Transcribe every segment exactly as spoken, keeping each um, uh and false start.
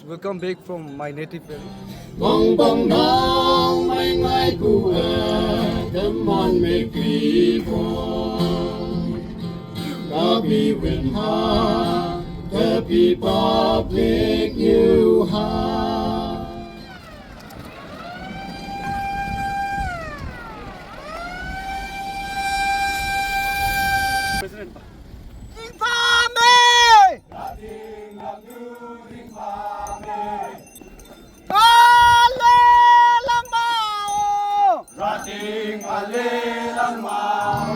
Welcome back from my native valley. Bong bong dong, my my ku, eh, the mon me ki bo. Kapi win ha, the pi public you ha. President. Ringpame! Ale langmao! Rating ale langmao!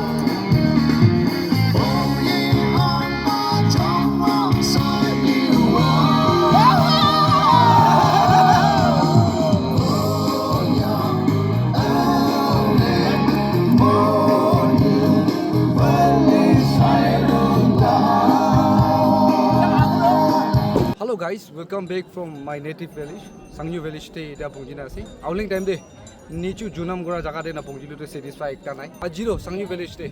Hello guys, welcome back from my native village, Sangyu village te etiya pongji na ase. Aoling time te nichu junam kura jaga te na pongjilu te satisfy ekta nai. Aji toh Sangyu village te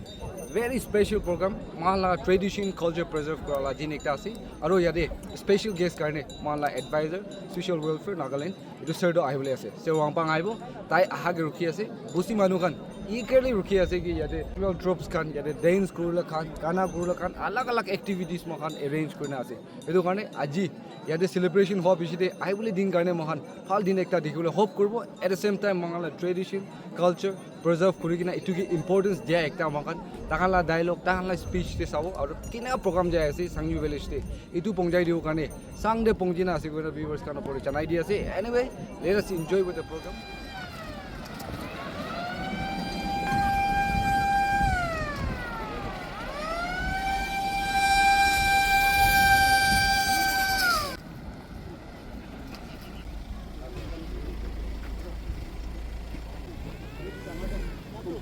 very special program, moikhan la tradition culture preserve kura la din ekta ase. Aro yate special guest karne moikhan la advisor, social welfare Nagaland, etu sir toh ahibole ase. Sir Wangpang ahibo, tai aha ke rukhi ase. Bosti manu khan eagerly rukhi ase ki yate cultural troupes khan, yate dance kurila khan, gana kurila khan, alag alag activities moikhan arrange kurina ase. Etu karne aji yate celebration hoa piche te ahibole din karne moikhan bhal din ekta dikhibole hope kuribo. At the same time, moikhan la tradition, culture preserve kuri kena etu ke importance dia ekta moikhan, takhan la dialogue, takhan la speech te sabo, aru kina program jai ase Sangyu village te, etu pongjai dibo karne sang te pongji na ase koina viewers khan opor te janai di ase. Anyway, let us enjoy with the program.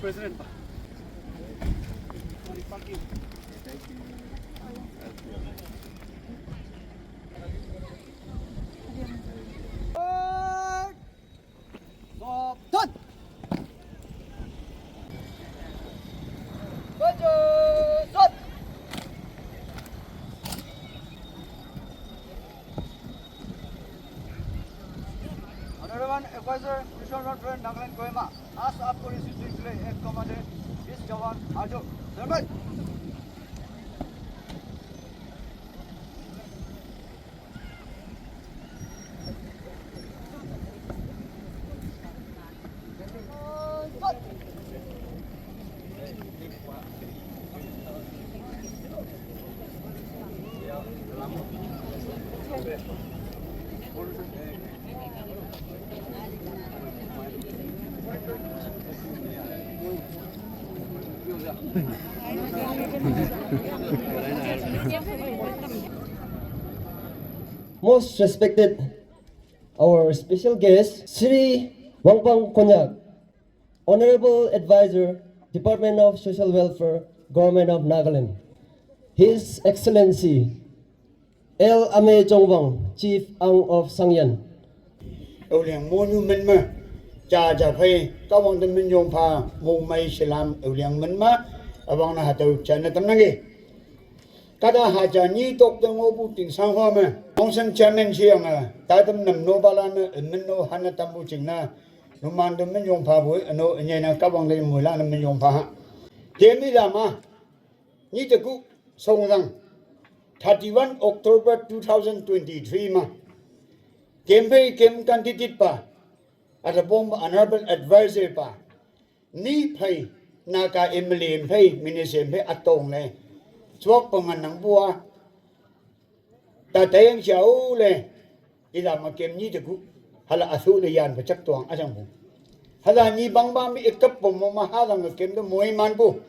President. Stop! Done! Stop! Honorable Advisor, Special Reference, Nagaland, Kohima, आज आपको रिसीव के लिए एक कमांडर, बीस जवान, आ जाओ। Standby! Most respected, our special guest, Shri Wangpang Konyak, Honorable Advisor, Department of Social Welfare, Government of Nagaland. His Excellency L Ame Chongwang, Chief Ang of Sangyan. Euliang monu menma, cha cha phai, kawang de min yong pha, mong mai selam, euliang menma, awang na hatau cha na tam nangi. Kada ha cha ni tok de ngo bu ting sang hua ma, Mong Sang Chairman siang a, ta tam nam no bala na, men no hana tam bu ching na, numan de min yong pha bu, ano, nyai na kawang de mui la na min yong pha ha. Kemi lama, ni te ku, song lang, thirty-one October two thousand twenty-three ma, kem phei kem candidate pa, ata bom Honorable Advisor pa, ni phei, Naga M L A phei, Minister phei atong le, chuak pa ngan nang bua, ta tayang siau le, ila ma kem ni te ku, hala asu le yan pa chak tuang asang bu. Hala ni bang bang mi ekap bom ma hala nga kem de moi man bu.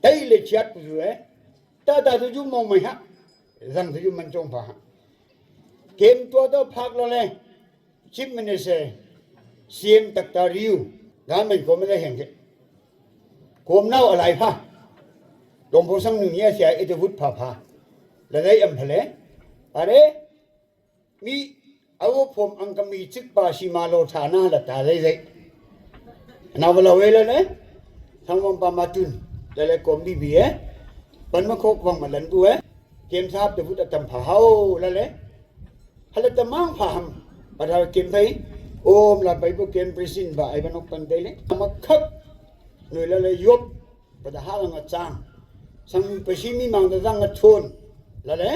Tai le chiat bu eh. Ta ta tu ju mong mai ha. Zang tu ju man chong pa ha. Kem tua to phak lo le. Chief Minister, C M Doctor Riu, government ko me le heng ke. Kom nau alai pha. Dong po sang nu nia sia e te vut pha pha. La dai am phale. Are, mi, awo phom ang kami chik pa si ma lo tha na la ta dai dai. Na wala we la le. Thang wang pa ma tun. La le kom bi bi eh. Pan ma khok wang ma lan bu eh. Kem sap te vut atam pha hao la le. Hala ta mang pha ham. Pada kem pai. Om la pai bu kem presin ba ai banok pan dai le. Ama khak. Nui la le yop. Pada ha la nga chang. Sang pasi mi mang da dang nga thon. La le.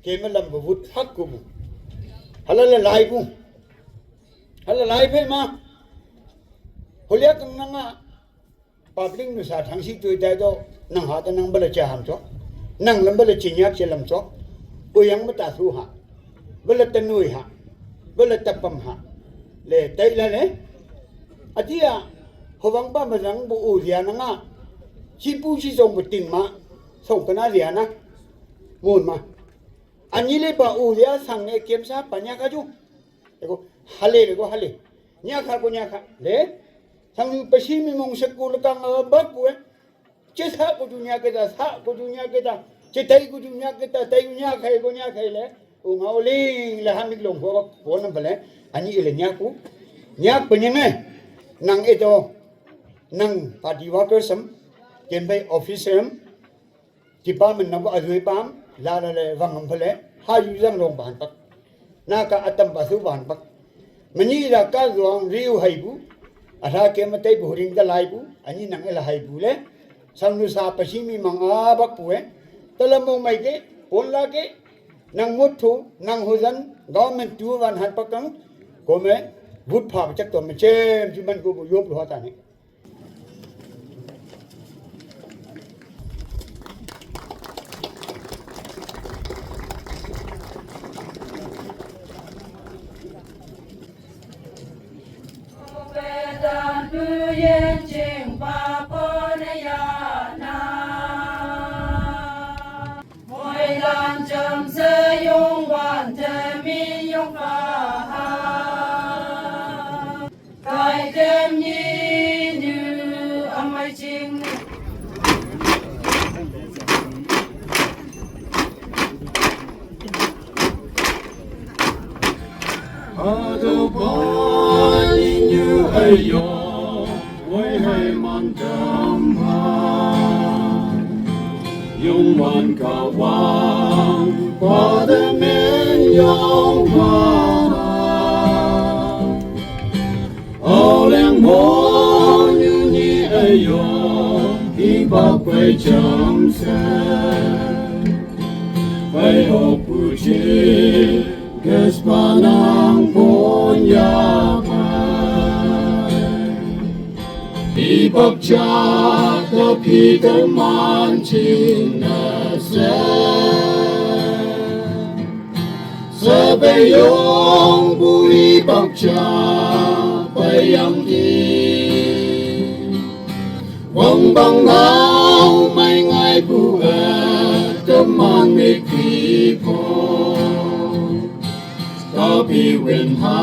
Kem lam bu vut phak ku bu. Hala la lai bu. Hala lai pai ma. Holia kang na nga. Public nusa thang si tui tai do, nang ha ta nang bala cha ham cho. Nang lam bala chi nyak che lam cho. U yang bata thu ha. Bala ta nui ha. Bala ta pam ha. Le tai la le. Atia, ho bang pa ma nang bu u dia na nga. Chi pu chi zong bu ting ma. Song ka na dia na. Mun ma. Ani le ba u dia sang ne kem sa pa nya ka ju. Ego, hale le go hale. Nya ka go nya ka. Le. Sang pasi mi mong se ku le kang a ba ku e. Che sa ku ju nya ke ta, sa ku ju nya ke ta. Che tai ku ju nya ke ta, tai nya ka go nya ka le. U nga u ling le ha mi long ko ko na ba le. Ani le nya ku. Nya ku nya ngai. Nang e to. Nang party worker sam. Kem bai officer am. Department na bu a zui pam, la la le vang am phale, ha yu zang long ban pak. Na ka atam ba su ban pak. Mani la ka zuang riu hai bu, a tha ke ma tai bu ring da lai bu, ani nang e la hai bu le. Sang nu sa pasi mi mang a bak bu e. Ta la mo mai ke, pon la ke, nang mut thu, nang hu zan, government tu van han pak kang, ko me, vut pha chak to me chem, ju man ko bu yop lo ta ne. Ado bani nyu ayo, wai hai man dam ha. Yung wan ka wang, pa de men yong ha. Ao leng mo nyu ni ayo, i bak pai cham se. Pai ho pu chi, gas pa nang pon ya pai. I bak cha ka pi ka man chin na se. Sa bai yong bu i bak cha bai yang di. Wang bang nau mai ngai bu e, ka man mi pi po. Ka pi win ha,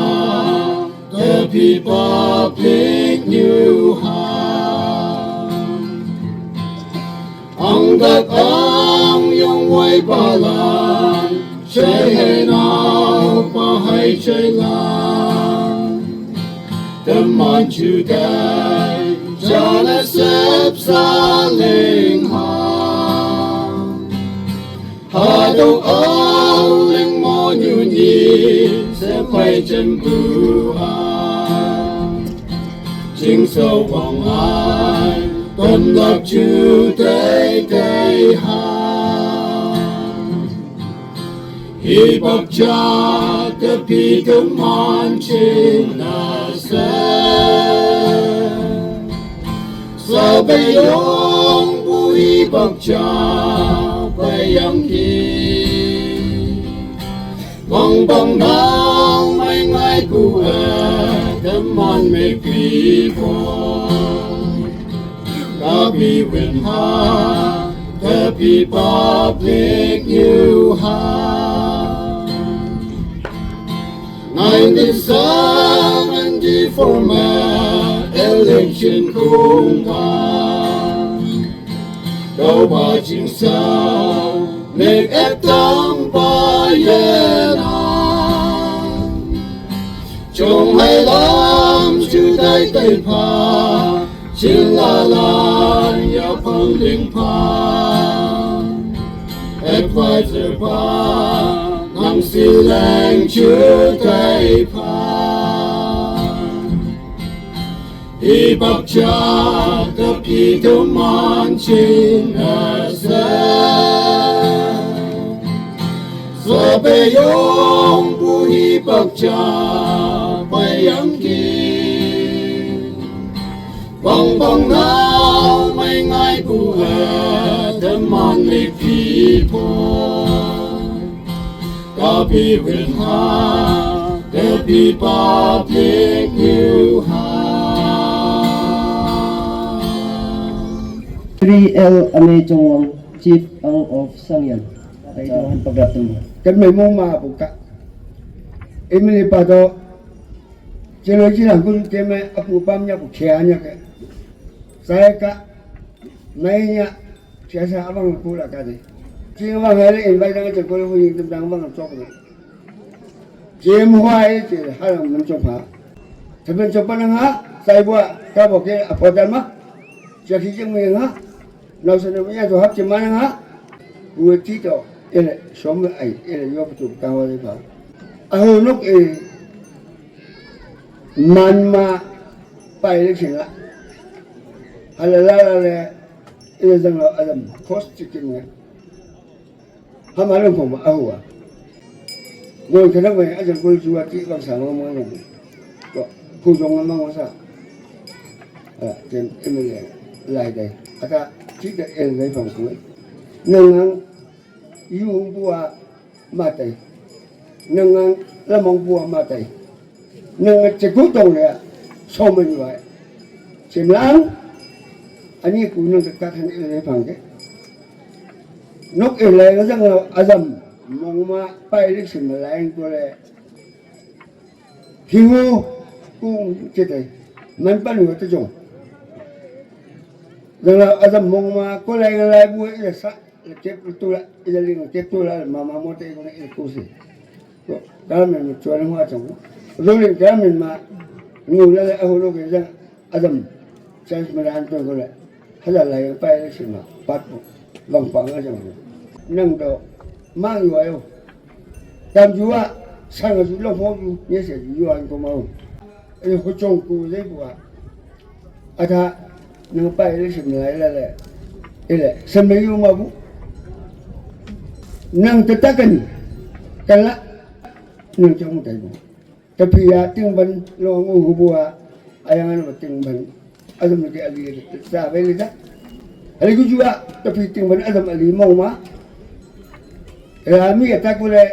ka pi public new ha. Ang dak ang yung way balan, say hey now, pa hey say lang. The man today, jana sep sa ling ha. Hado aling mo nyu ni, se pai chen bu a. Jing so wang ai, ton lak chu tei tei ha. Hi bak cha, ka pi ka man chin na se. Sa bai yong bu i bak cha bai yang ki. Bang bang nau mai ngai ku e, ka man me pi po. Ka pi win ha, ka pi public new ha. Nineteen seventy-four ma election kung pa. Kau ba ching sao, mek et tang pa ye na. Chong hai lam chu dai tai pa, chin la la ya pang ling pa. Advisor pa, na Silang chutai pa. Ipak chak tapi teman chin asa. Sapayong pu ipak chak payang ki. Bang bang nau mai ngai pu ha teman li pi po. Kapi win ha, kapi pa pik niu ha. Three L Ame Chongwang, Chief Ang of Sangyan. Taito han pagat tum. Kan mai mong ma pu ka. Emily pa to. Chelo chi lang kun ke me apu pam nya pu khia nya ke. Sai ka. Mai nya. Siasa abang pula kade. Cing abang hari invite dang cengkol hu ying tentang abang cok ni. Cing huai cing halang mun cok ha. Tapi cok pa nang ha, sai bua ka bo ke apodan ma. Jadi cing mui ha. Nau sana mui tu hap cing ma nang ha. Ue ti to. Ele som ai ele yo tu ka wa de pa. Ahu nuk e. Man ma pai le chin la. Hala la la le. Ina zang lo adam kos chicken ne. Hama lo phong ma ahua. Mo ka dang mai ajan ko ju wa ti bang sa mo mo mo. Ko ku jong ma mo sa. A ken ina le lai dai. Ata ti ka el dai phong ku. Nang nang yu bua matai. Nang nang lamong bua matai. Nang ngan cegu tong le, so men wai. Chem lang, ani ku nang ka kan ele pang ke. Nok ele la jang lo azam, mong ma pai lik sim la eng ko le. Hingo, ku chete, man pan wo te jong. Jang lo azam mong ma, ko lai lai bu ele sa. Kep tu la, ila ling kep tu la, mama mo te ko ne ko si. Ko, kami mi chuan hua chong. Ro ling kami ma, ngu la le ahu lo ke jang, adam. Chance ma ran to ko le. Hala la yang pai le sima, pat po. Long pang a jang. Nang do, mang yu ayo. Tam ju a, sang a ju long phong ju, nye se ju yu an ko mau. E ho chong ku le bua. Ata, nang pai le sim lai la le. Ile, sim le yu ma bu. Nang te ta kan. Kan la. Nang chong tai bu. Tapi ya ting ban lo ngu hu bua. Ayang an ba ting ban. Adam ke ali sa bai le ta. Ali ku ju a, tapi ting ban adam ali mau ma. Rami ya ta ku le.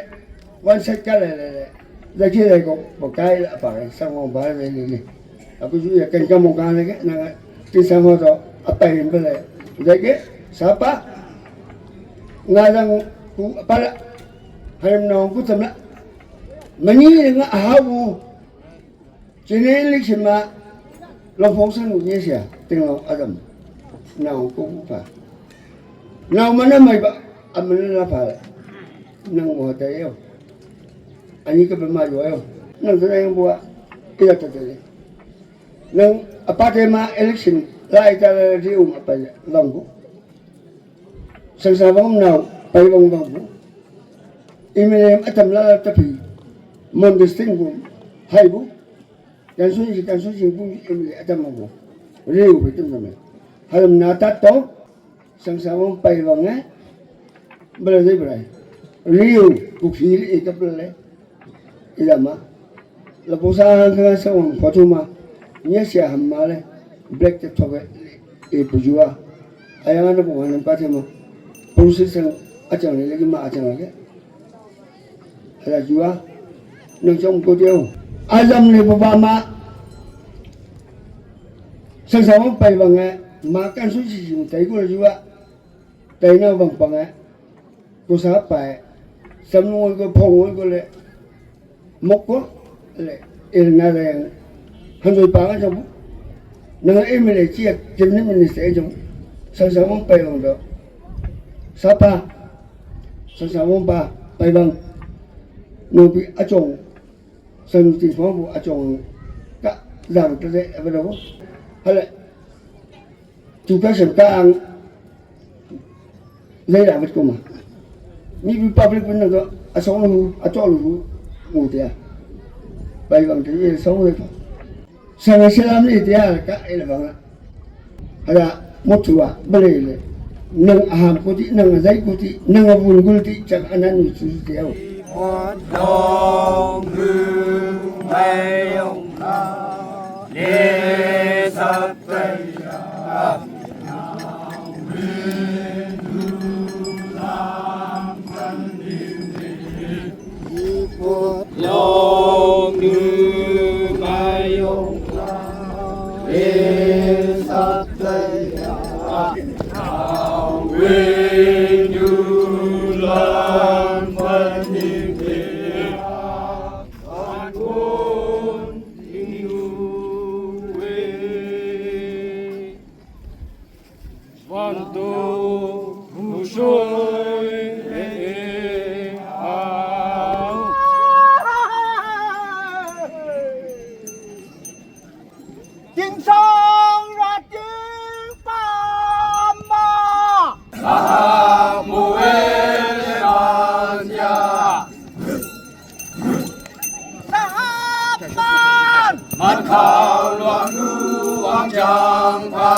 Wan set ka le le le. Zai ke zai ko, bo kai la pa, sang wang ba le le le. Aku ju ya kan ka mo ka le ke, na ti sang ho to, a pai rin ba le. Zai ke, sa pa. Nga dang ku pa la. Hai nong ku tam la. Mani nga ha bu. Chine lik sima, long phong sang nye sia, ting long adam. Nau ko pa. Nau mana mai ba, amana la pa. Nang mo ta yo. Ani ka ba ma yo yo. Nang ta yang bua. Ila ta ta le. Nang apa te ma election, la ita la ri um apa long bu. Sang sa bang nau, pai bang bang bu. Imi nem atam la la tapi. Mon disting bu. Hai bu. Kan sun si, kan sun si bu, em le atam mo. Riu bi tum tum. Halam na ta to. Sang sa mo pai bang eh. Bra dei bra. Riu bu khi le ka bra le. Ila ma. La bu sa hang ka sa mo pho tu ma. Nye sia ham ma le. Black te to ke. E bu jua. Ayang na bu han pa te mo. Process sang achang le le ma achang le. Ala jua, nang chong ko teo. Azam le baba ma. Sang sa wang pai bang eh. Ma kan su si si tai ko jua. Tai na bang bang eh. Ko sa pai. Sam nu ko phong ko le. Mok ko le. Il na le. Han joi pa nga jong. Nang e mi le chi ya. Kim ni minister jong. Sang sa wang pai bang do. Sa pa. Sang sa wang pa, pai bang. Nang pi achong. Sang ti phong bu achong. Ka dang ta de ba do. Hale. Tu ka sem ka ang. Lai la vet ko ma. Mi pi public pun nang do. Asong lu, acho lu, mu tia. Bai bang te ye song le. Sang selam ni tia ka ele bang la. Ada motua bele le. Nang aham kuti, nang azai kuti, nang abun gulti chak anan su tia. Ting song ra ting pa ma. Sahamuel Elijah. Sahapan. Matkau luang luang jang pa.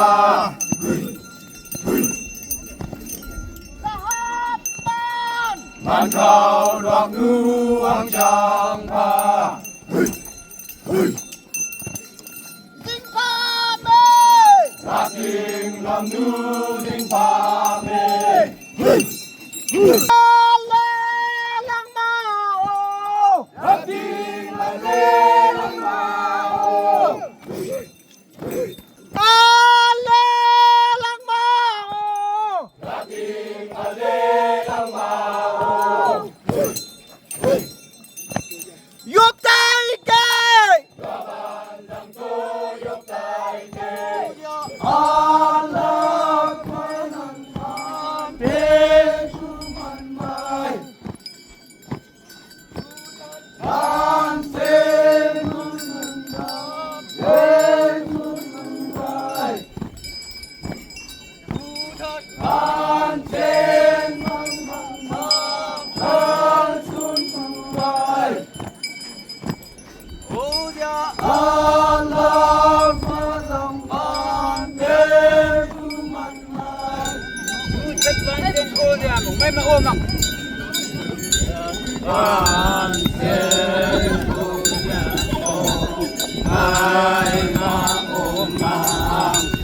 Sahapan. Matkau luang luang jang pa. Ding pa me. Lating lam nu ding pa me. Ale lang ma o. Lating ale lang ma o. Ale lang ma o. Lating ale lang ma o. Yop tai ke.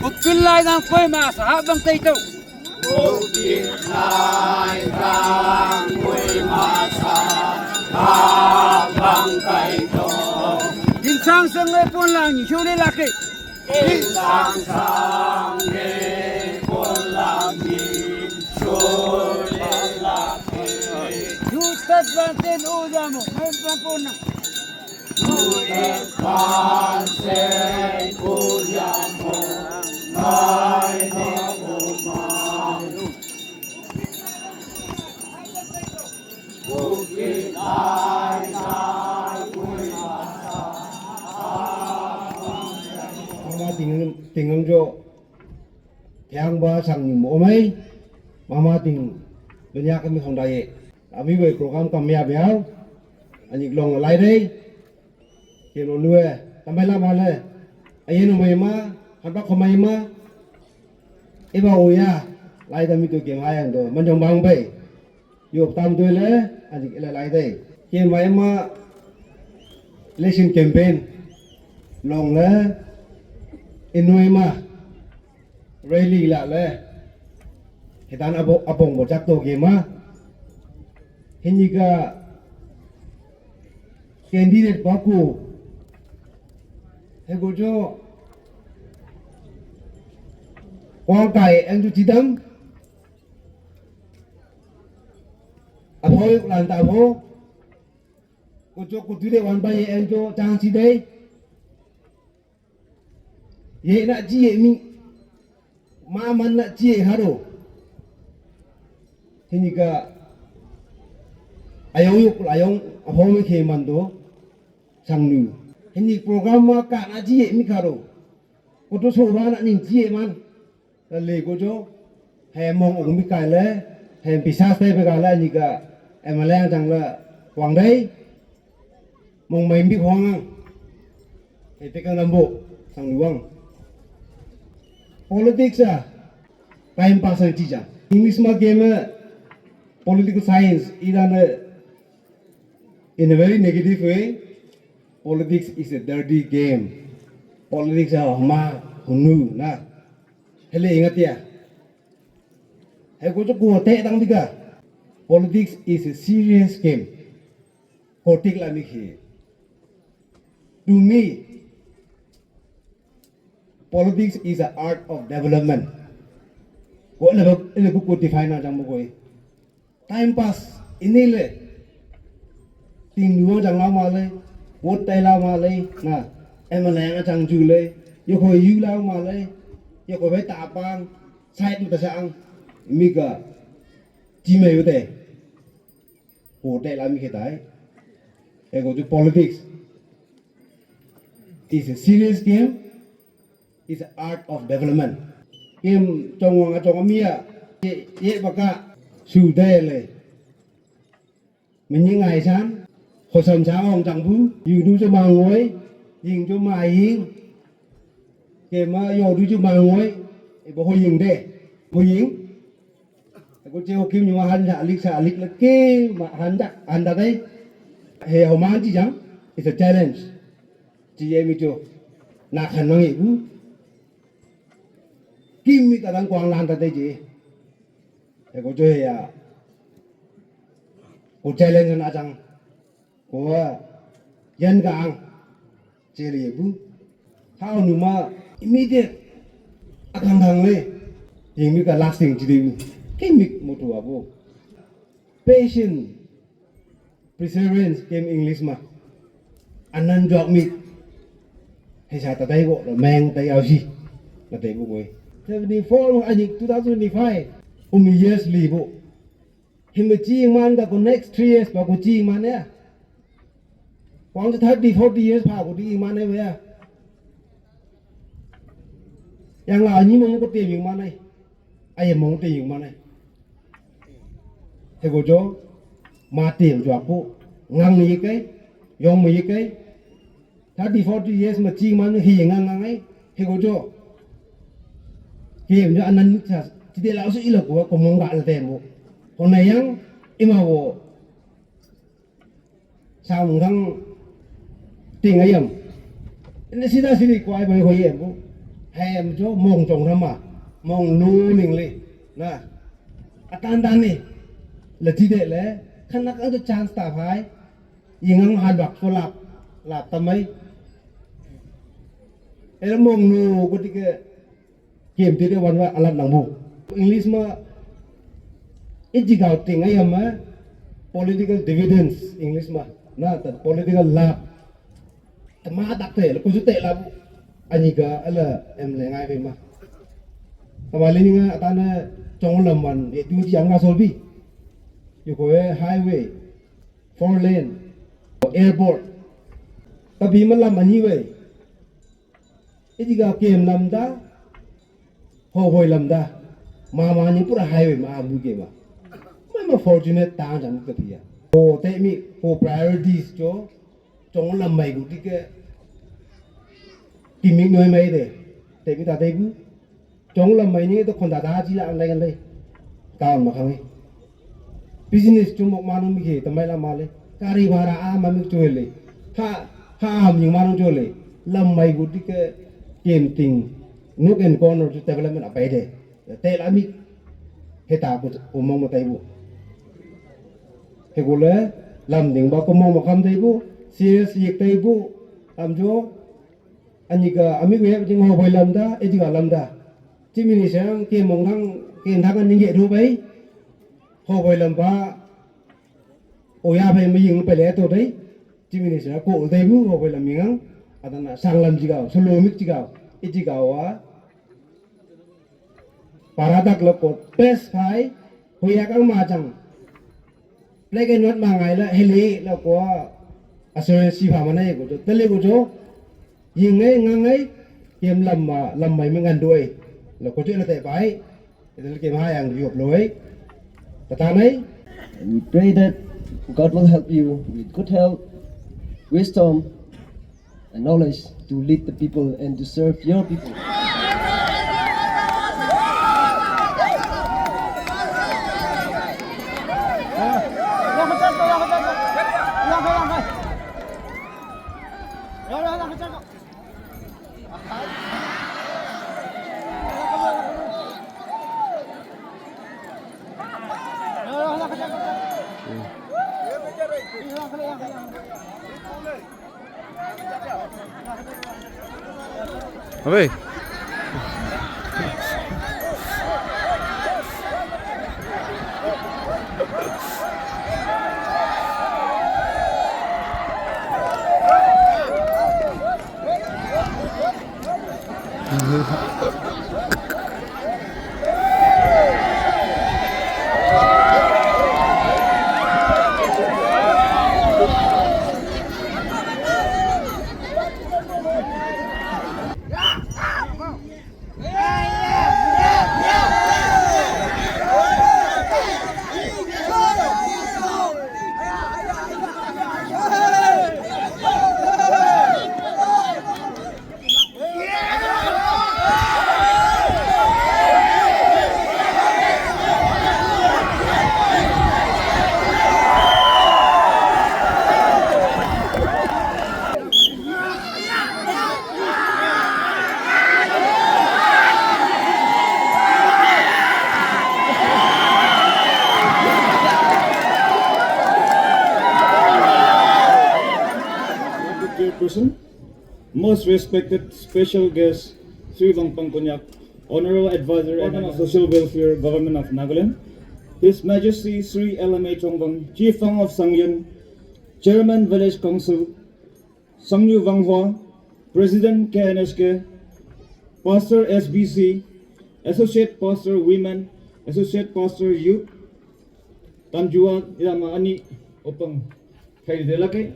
Ukil lai nang koi ma sa ha bang tai tau. Din sang sang ngai pon lang ni shule lake. Din sang sang ngai pon lang ni shule lake. Yu tat ban ten o jamo, ngai ban pon na. Mama ting ting jo, tiang ba sang mo mai, mama ting, benya kami hong dai, ami wei program kami abiau, ani long lai dei. Kilo nue, tambai la male. Ayen umai ma, hanpak komai ma. Iba uya, lai dami tu kem hayang do, manjong bang bai. Yop tam tu le, anjik ila lai dai. Kem mai ma, election campaign. Long le, inui ma. Rally la le. Hetan abo abong bo chak to kem ma. Hini ka candidate ba ku. He go jo. Kwang kai ang ju tidam. Abo yuk lan ta abo. Go jo ku tu de wan ba ye ang jo chang si dei. Ye na ji ye mi. Ma man na ji ye haro. Hini ka ayong yuk ayong ahome ke mando. Sangnu. Hini program ma ka na ji ye mi karo. Ko to so ba na ning ji ye man. Ta le ko jo. He mong ong mi kai le. He pisa te pe ka le ni ka. M L A chang la wang dai, mong mai mbi hong ang. Ai te kang nambo, sang luang. Politics a, time pass ang chi jang. English ma game, political science, i dan, in a very negative way, politics is a dirty game. Politics a ma hunu na. Hele ingat ya. Hai ko ko te dang diga. Politics is a serious game. Ko tik la mi khi. To me, politics is a art of development. Ko le ba le ko ko define na jang mo ko. Time pass ini le. Ting duang jang la ma le. Vote tai la ma le. Na. M L A nga chang ju le. Yo ko yu la ma le. Yo ko be ta pang. Sai tu ta sa ang. Mi ka. Ji me yo te. Ko te la mi ke tai. E ko ju politics. It's a serious game. It's an art of development. Game chong wang a chong a mi a. Ye, ye ba ka. Su de le. Min yi ngai san. Ho sam sa ong chang bu. Yu du ju ma ngoi. Ying ju ma ying. Game a yo du ju ma ngoi. E ba ho ying de. Ho ying. Ko che ho kim nyu han ja lik sa lik la ke ma han da han da dai. He ho man chi jang. It's a challenge. Chi ye mi cho. Na khan nang ye bu. Kim mi ka dang kwang lan da dai je. He ko cho he ya. Ko challenge na jang. Ko yan ka ang. Che le ye bu. Hao nu ma immediate. Akang kang le. Ying mi ka lasting chi de bu. Kim mi mo tu a bu. Patient, perseverance, game English ma. Anan jok mi. He sa ta dai ko, meng ta yao si. La dai ko koi. Seventy-four, ani two thousand twenty-five. Umi years li bo. He me chi man ka ko next three years ba ko chi man ya. Kwang thirty, forty years pa ko di man ya. Yang la ani mo ko te mi man ya. Ai mo te mi man ya. He ko jo, ma te jo apo, ngang ni kai, yong mi kai, thirty, forty years ma chi man hi ngang ngang ai, he ko jo. Ke jo anan sa, ti de la su ilo ko, ko mong ga la te mo. Ko na yang, ima wo, Sam gang ting ayam. Ini sida sini kuai bai hoi em bu. Hai em jo mong jong rama. Mong nu ning le. Na. Atan dan ni. La ti de le. Khan nak ang jo chance ta phai. Ying ang han bak so lap. Lap tamai. Ele mong nu ko ti ke. Game ti de wan wa alat nang bu. English ma, iji gao ting ayam ma, political dividends, English ma. Na, ta political love. Tama dak te, ko su te la bu. Ani ga, ala, em le ngai pe ma. Tama le ni nga, atana, chong lam man, ye tu ji ang ga sol bi. Yo ko e highway, four lane, airport. Tabi ma lam ani we. Iti ga kem lamda, ho hoi lamda, mama ni pura highway ma amu ke ma. Ma ma fortunate ta jam ka tia. Ho te mi, ho priorities jo, chong lam mai gu ti ke, ti mi noi mai de, te mi ta te gu, chong lam mai ni to khon da da ji la an lai an lai, ta ma khang. Business chu mok manung mi ke tamai la male. Kari bara a ma mi chu le. Ha, ha am ning manung chu le. Lam mai gu ti ke kem ting. Nuk en corner chu development a pai de. Te la mi. He ta ku ku mong ma tai bu. He ku le lam ding ba ku mong ma kham tai bu. Serious yek tai bu. Am jo. Ani ka ami ku he jing ho bai lamda, e jing lamda. Chi mi ni sang ke mong thang, ke thang an ning ye du bai. Ho bai lam ba. O ya phai ma ying phai le to dai. Chief Minister ko dai bu ko phai lam ying ang. Adana sang lam jigao, solo mik jigao, i jigao wa. Para dak lo ko pes phai, ho ya kang ma chang. Black and white ma ngai la hele la ko assurance si pha ma nai ko jo. Tale ko jo. Ying ngai ngang ngai. Kem lam ma lam mai mi ngan duai. La ko jo la te pai. Ita lagi mahayang yop loi. Tatanai. And we pray that God will help you with good health, wisdom, and knowledge to lead the people and to serve your people. Abe. Chairperson, most respected special guest, Sri Vangpang Konyak, Honorable Advisor and Social Welfare, Government of Nagaland, His Majesty Sri L M A Chongvang, Chief Fang of Sangyun, Chairman Village Council, Sangyu Vanghua, President K N S K, Pastor S B C, Associate Pastor Women, Associate Pastor Youth, Tanjua Yama Ani Opang Kai de Lake,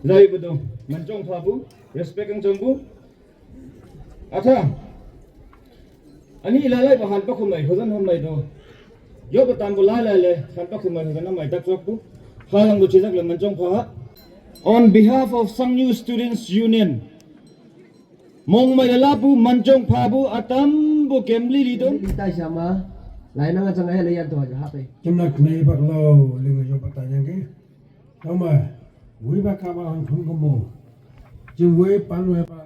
Lai Bedo, Manchong Pabu, Respect and Chongbu, Ata, Ani lalai ba han pa khumai, khozan hon mai do. Yo ba tam bu lalai le, han pa khumai, khozan mai tak sok bu. Halang bu chizak le Manchong Pha. On behalf of Sangyu Students Union, Mongmai le lapu Manchong Pha bu atam bu kemli li do. Li tai sama, lai nang achang ai le yan to ha pe. Chimnak nei bak lo, ling yo ba ta yang ke. Tama, wi ba ka ba hon khum kumo. Chim wi pan wi ba.